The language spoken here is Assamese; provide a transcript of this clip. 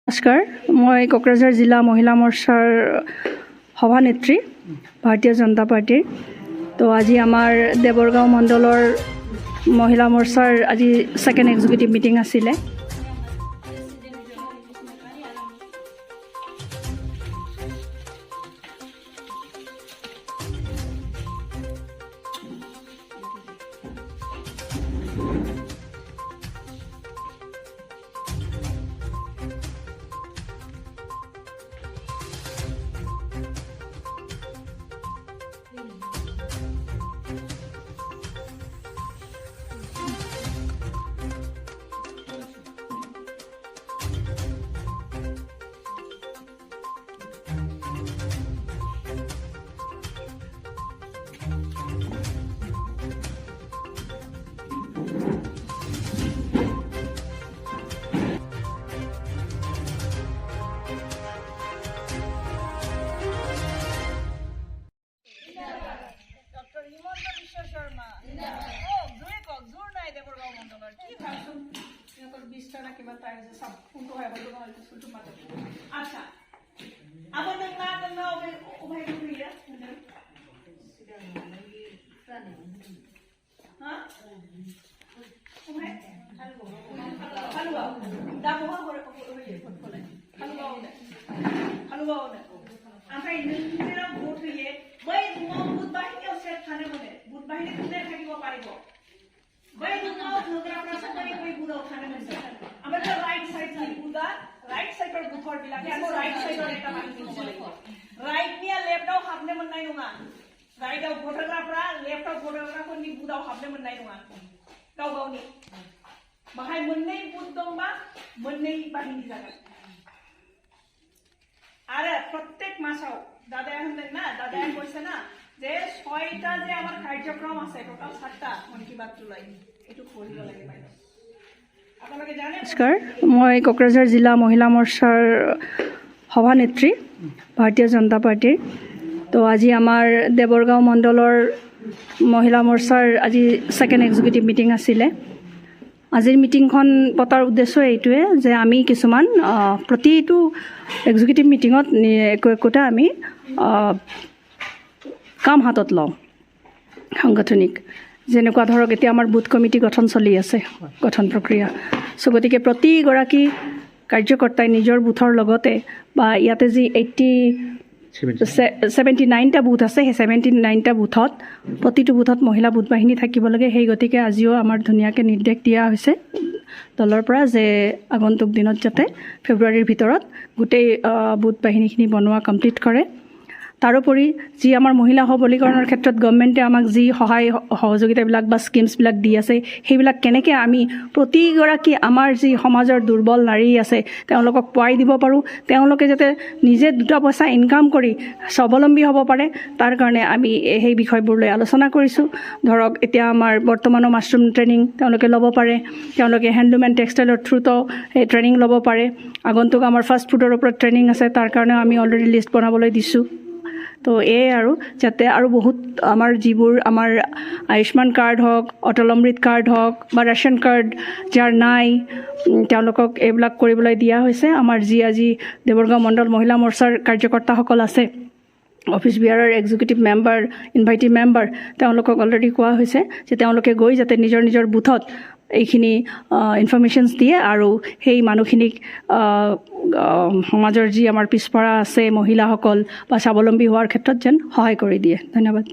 নমস্কাৰ, মই কোকৰাঝাৰ জিলা মহিলা মৰ্চাৰ সভানেত্ৰী, ভাৰতীয় জনতা পাৰ্টীৰ। তো আজি আমাৰ দেৱৰগাঁও মণ্ডলৰ মহিলা মৰ্চাৰ আজি ছেকেণ্ড এক্সিকিউটিভ মিটিং আছিলে। ডক্টৰ হিমন্ত বিশ্ব শৰ্মা, কওক, জোৰে কওক। জোৰ নাই দেৱৰগাঁও মণ্ডলৰ। কি ভাবচোন, সিহঁতৰ 20টা না কিমান তাই হৈছে চাব। কোনটো হয়, হয়তো নহয়, কোনটো মাতে। আচ্ছা, আবার नोंना नोंना अबे अबेहाय दंहैयो होनदों? हा, अबेहाय? खालुगाव। दा बहा होयो भटखौलाय? खालुगावआवनो, खालुगावआवनो। ओमफ्राय नों जेराव भट होयो बै रुमाव बुथ बाहिनियाव सेफ थानो मोनो? बुथ बाहिनि কোনে থাকিব পাৰিব? बै रुमाव होग्राफ्रासो बै बै बुथआव थानो मोनगोन। ओमफ्राय राइट साइडनि बुथआ, राइट साइडৰ बुथৰ বিলাকে আকৌ राइट साइडৰ এটা बाহিনী হ'ব লাগিব। राइटनिया लेफ्टआव हाबनो मोननाय नङा। राइटआव भट होग्राफ्रा लेफ्टआव भट होग्राफोरनि बुथआव हाबनो मोननाय नङा। गाव गावनि बाहाय मोननै बुथ दंबा मोननै बाहिनि जागोन। आरो প্ৰত্যেক মাসাव দাদাया होनदों না, দাদাया কৈছে না যে 6টা যে আমাৰ কাৰ্যক্ৰম আছে, টোটাল 7টা মন কি বাতটো লৈ এইটো কৰিব লাগে বাইদেউ। আপোনালোকে জানে। নমস্কাৰ, মই কোকৰাঝাৰ জিলা মহিলা মৰ্চাৰ সভানেত্ৰী, ভাৰতীয় জনতা পাৰ্টীৰ। তো আজি আমাৰ দেৱৰগাঁও মণ্ডলৰ মহিলা মৰ্চাৰ আজি ছেকেণ্ড এক্সিকিউটিভ মিটিং আছিলে। আজিৰ মিটিংখন পতাৰ উদ্দেশ্য এইটোৱে যে আমি কিছুমান প্ৰতিটো এক্সিকিউটিভ মিটিঙত একো একোটা আমি কাম হাতত লওঁ সাংগঠনিক। যেনেকুৱা ধৰক, এতিয়া আমাৰ বুথ কমিটি গঠন চলি আছে, গঠন প্ৰক্ৰিয়া। চ' গতিকে প্ৰতিগৰাকী কাৰ্যকৰ্তাই নিজৰ বুথৰ লগতে বা ইয়াতে যি 79টা বুথ আছে, সেই 79টা বুথত প্ৰতিটো বুথত মহিলা বুথ বাহিনী থাকিব লাগে। সেই গতিকে আজিও আমাৰ ধুনীয়াকৈ নিৰ্দেশ দিয়া হৈছে দলৰ পৰা যে আগন্তুক দিনত যাতে ফেব্ৰুৱাৰীৰ ভিতৰত গোটেই বুথ বাহিনীখিনি বনোৱা কমপ্লিট কৰে। তাৰোপৰি যি আমাৰ মহিলা সবলীকৰণৰ ক্ষেত্ৰত গভমেণ্টে আমাক যি সহায় সহযোগিতাবিলাক বা স্কিমছবিলাক দি আছে, সেইবিলাক কেনেকৈ আমি প্ৰতিগৰাকী আমাৰ যি সমাজৰ দুৰ্বল নাৰী আছে তেওঁলোকক পোৱাই দিব পাৰোঁ, তেওঁলোকে যাতে নিজে দুটা পইচা ইনকাম কৰি স্বাৱলম্বী হ'ব পাৰে, তাৰ কাৰণে আমি সেই বিষয়বোৰ লৈ আলোচনা কৰিছোঁ। ধৰক, এতিয়া আমাৰ বৰ্তমানো মাছৰুম ট্ৰেইনিং তেওঁলোকে ল'ব পাৰে, তেওঁলোকে হেণ্ডলুম এণ্ড টেক্সটাইলৰ থ্ৰুতো সেই ট্ৰেইনিং ল'ব পাৰে। আগন্তুক আমাৰ ফাষ্ট ফুডৰ ওপৰত ট্ৰেইনিং আছে, তাৰ কাৰণেও আমি অলৰেডি লিষ্ট বনাবলৈ দিছোঁ। তো এয়ে আৰু যাতে আৰু বহুত আমাৰ যিবোৰ আমাৰ আয়ুষ্মান কাৰ্ড হওক, অটল অমৃত কাৰ্ড হওক বা ৰেচন কাৰ্ড যাৰ নাই, তেওঁলোকক এইবিলাক কৰিবলৈ দিয়া হৈছে। আমাৰ যি আজি দেৱৰগাঁও মণ্ডল মহিলা মৰ্চাৰ কাৰ্যকৰ্তাসকল আছে, অফিচ বিয়াৰৰ এক্সিকিউটিভ মেম্বাৰ, ইনভাইটিভ মেম্বাৰ, তেওঁলোকক অলৰেডি কোৱা হৈছে যে তেওঁলোকে গৈ যাতে নিজৰ নিজৰ বুথত এইখিনি ইনফৰ্মেশ্যনছ দিয়ে আৰু সেই মানুহখিনিক, সমাজৰ যি আমাৰ পিছপৰা আছে মহিলাসকল বা স্বাৱলম্বী হোৱাৰ ক্ষেত্ৰত যেন সহায় কৰি দিয়ে। ধন্যবাদ।